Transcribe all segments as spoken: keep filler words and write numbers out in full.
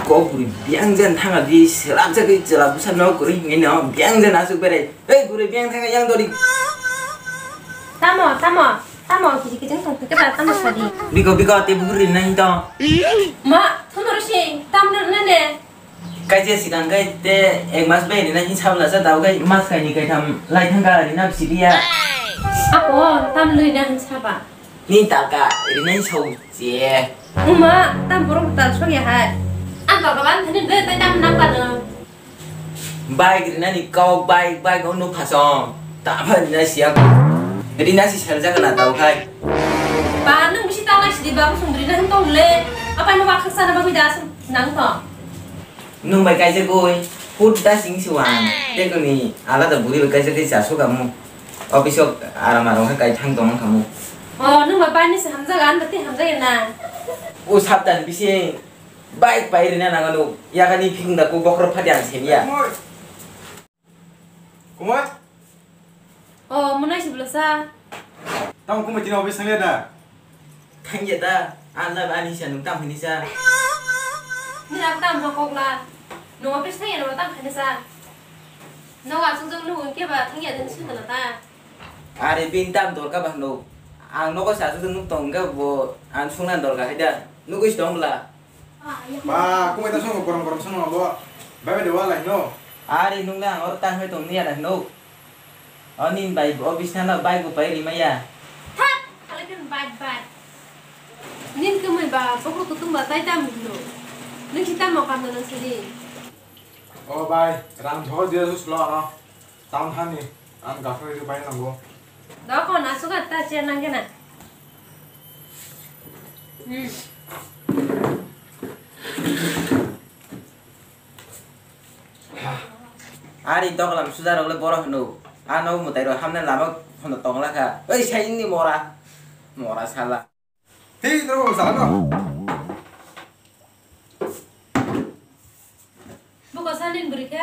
Kok bwrwi biyang jen thanga di, selap jagwi chwla bwsa nok kwrwi hwnwi no biyang jen aswk berai. Ei bwrwi biyang thanga yang dori. Tamo, tamo, tamo, kiji kiji tong thike ba tamo sadi. Biko, biko, te bwrwi nai to. Ma, thono risi, tam na na ne. Kaisa sikang kai te ek mas bai rina hin sabla sa tau kai mas kai ni kai tham lai thang ka rina bisi dia. Apo, tam lui na hin saba. Ni talka rina hin sau je. Uma, tam borok tal sok ya hai. Ang talka ban thani be tai tam nang ka no. Bike rinani kok, bike, bike ono phasong. Tama rina siya. Rina si sel jaga na tau khai. Ba, nung bisi tala sidi ba, sung rina hentong le. Apa no ba khaksa na ba mi da sung nang to. Nung bai kaisa goi, hut da sing siwang. Teko ni alada buri bai kaisa kaisa suka mu. Office o aram aram khai kai thang tong khamu. Oh, nung ba bai ni se hamjaga, an ba te hamjaga na. O saptan bisi. Bike pai rina nang ano, yakani phikung da ko bokhorok phadi ang semiya. Kumoi? Oh, monai si bwlasa. Tamo kumoi tini office thangya da? Thangya da, ang da ani sa nung tam hini sa. Nira tam ha kok la. No office thangya no tam hini sa. No asung jong no ke ba thangya den su da ta. Are bin tam dorka ba no. Ang no ko sa su nuk tong ga bo ang sungna dorka hai da. Nuk is dong la. Ba, kumai ta songo borom borom sono abo. Bai bai de wala hino. Ari nung na or tang hai tong niya da hino. Oni bai o bisna na bai gu pai rimaya. Thak, khalai kan bai bai. Nin kumai ba, pokok kutung ba tai tam hino. Nin kita mau kam na sini. O bai, ram thogo dia sus lo ano. Tam thani, ang gakhro ri pai nango. Doko na suka ta chair nang kena. Hmm. Ari dokolam suda rok le borok hino. Ano mutai rok hamna lama hono tongla kha. Oi sai ni mora. Mora sala. Hei, no, sala no. Buko sanin buri khe?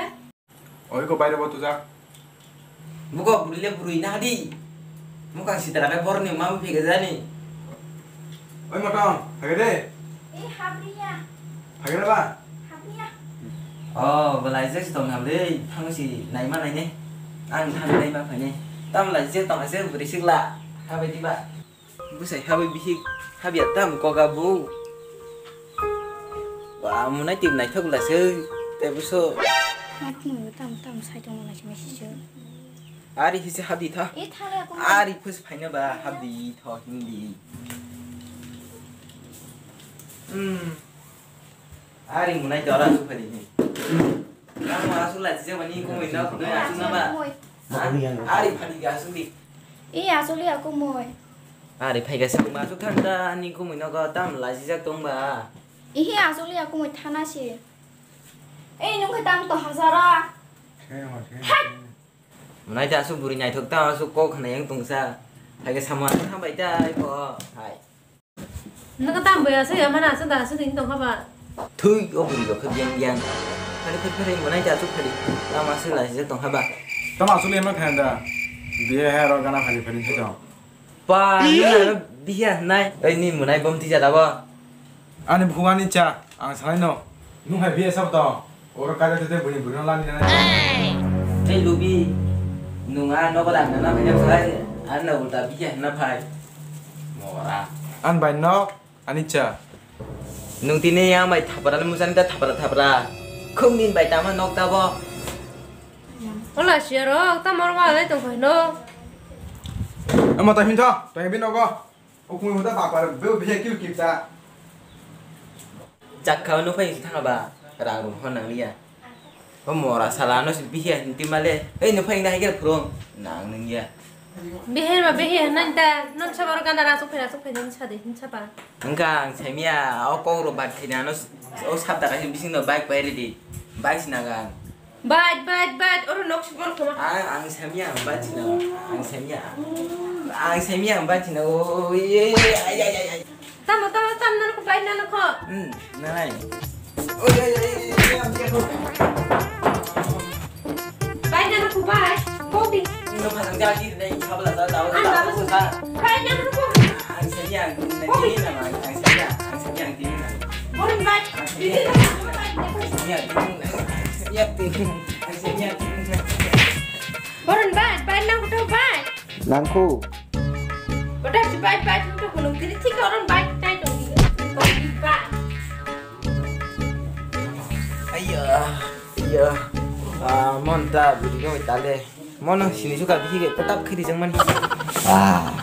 Oi ko baire bo tujak. Buko buri le buri na di. Mukang sitra kai borni ma phege jani. Oi motong, phege de. Eh, habriya. Phege ba? Habriya. Oh, belai je tong ham de, thang si nai ma nai ne. Ang thang nai ma phai ne. Tam lai je tong se buri sikla. Habai di ba. Bwsai habai bihik habya tam koga bo. Ba munai tip naithok la se tei bwso. Hakhung bo tam tam sai tong lai se mesi se. Ari hise habdi tha. E thale ko. Ari phus phaina ba habdi tho hindi. Hmm. Ari munai dora su phadi ni. Kamu asuk la jijak bani kumui no kumui asuk na ba. Ari phadi ga asuk di. E asuk li aku moi. Ari phai ga asuk ma asuk thang ta ani kumui no go tam la jijak tong ba. Ihi asuk li aku moi thana si. E nung khe tam to hazara. Munai ta asuk buri naithok ta asuk kok khna yang tong sa. Phai ga samu asuk hambai ta ai ko. Hai. Naka tam boya se ya mana se da se din tong haba. Thui o buri rok khe yang yang. Khali khali khali munai ta chuk khali. Tama se la se tong haba. Tama asuli ma khan da. Biya hai ro gana khali khali se tong. Pa, nuna biya nai. Oi ni munai bom tija da bo. Ani bhugani cha ang sanai no. Nung hai biya sab tong. Oro kaisa tete bini bwrwino lani nai. Tei lubi nung a nogo dang nana phai phai, ano ulta bikhe hwnna phai. Mora. An bai nok, ani cha. Nung tini yang bai thapra ni muchani ta thapra thapra. Khum din bai tama nok ta bo. Ola siaro ta mor ma lai tong phai no. Amo ta hin tho, ta hin bin nogo. O kumui huda bapar beo bihe kiu kipta. Chakka no phai thanga ba rang rung hon nang liya. O mora sala no si bihe hinti male. Ei no phai na haiger phurung nang nung ya. Bihe ma bihe nan ta non sabar ganda ra sok phai ra sok phai din sa de hin sa ba. Engka ang saimia o kok ro bat khina no o sab da kaisa bising no bike pai ready. Bike sinaga. Bait, bait, bait, oro nok si borok khoma. Ang, ang samya, ang bachina, ang samya. Ang samya, ang bachina, o, ye, ye, ay, ay, ay, ay. Tamo, tamo, tam, nang ko bait nang ko. Hmm, nai. O, ye, ye, ye, ye, ye, ye, ye. Bait nang ko bait. Kopi. Nung no phanang jagi nai, khabla ta, ta, ta, ta. Bait nang ko. Ang samya, ang, ang, ang, ang samya, ang samya, ang, ang. Boring bait. Ang samya. Boron bai, bai nang kutu bai. Nangku. Bodas bai, bai kutu kunung tiri thik oron bai tai tong di. Bai. Iya, iya. Ah, mon ta budi ko tale. Mono sini suka bisi ke petap khiri jang man. Ah,